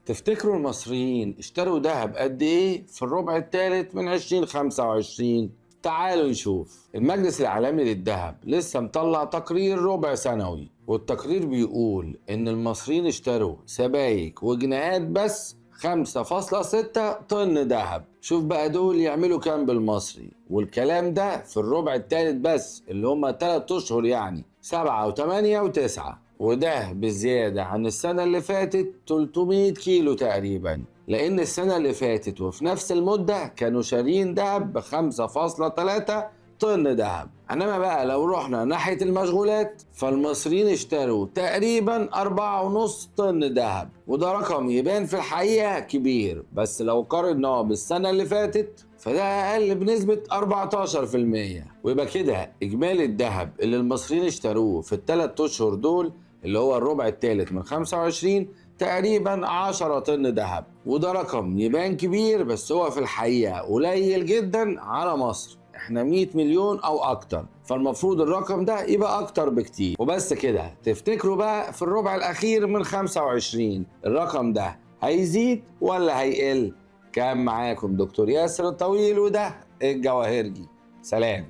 تفتكروا المصريين اشتروا ذهب قد ايه في الربع الثالث من 2025؟ تعالوا نشوف. المجلس العالمي للذهب لسه مطلع تقرير ربع سنوي، والتقرير بيقول ان المصريين اشتروا سبايك وجنيهات بس 5.6 طن ذهب. شوف بقى دول يعملوا كام بالمصري، والكلام ده في الربع الثالث بس اللي هم 3 اشهر، يعني 7 و8 و9، وده بزيادة عن السنة اللي فاتت 300 كيلو تقريبا، لأن السنة اللي فاتت وفي نفس المدة كانوا شارين دهب ب 5.3 طن دهب. انما بقى لو رحنا ناحية المشغولات فالمصريين اشتروا تقريبا 4.5 طن دهب، وده رقم يبان في الحقيقة كبير، بس لو قارناه بالسنة اللي فاتت فده أقل بنسبة 14%. ويبقى كده إجمالي الذهب اللي المصريين اشتروه في الثلاث أشهر دول اللي هو الربع الثالث من 25 تقريبا 10 طن ذهب، وده رقم يبان كبير بس هو في الحقيقة قليل جدا على مصر، احنا 100 مليون او اكتر، فالمفروض الرقم ده يبقى اكتر بكتير. وبس كده، تفتكروا بقى في الربع الاخير من 25 الرقم ده هيزيد ولا هيقل؟ كان معاكم دكتور ياسر الطويل، وده الجواهرجي. سلام.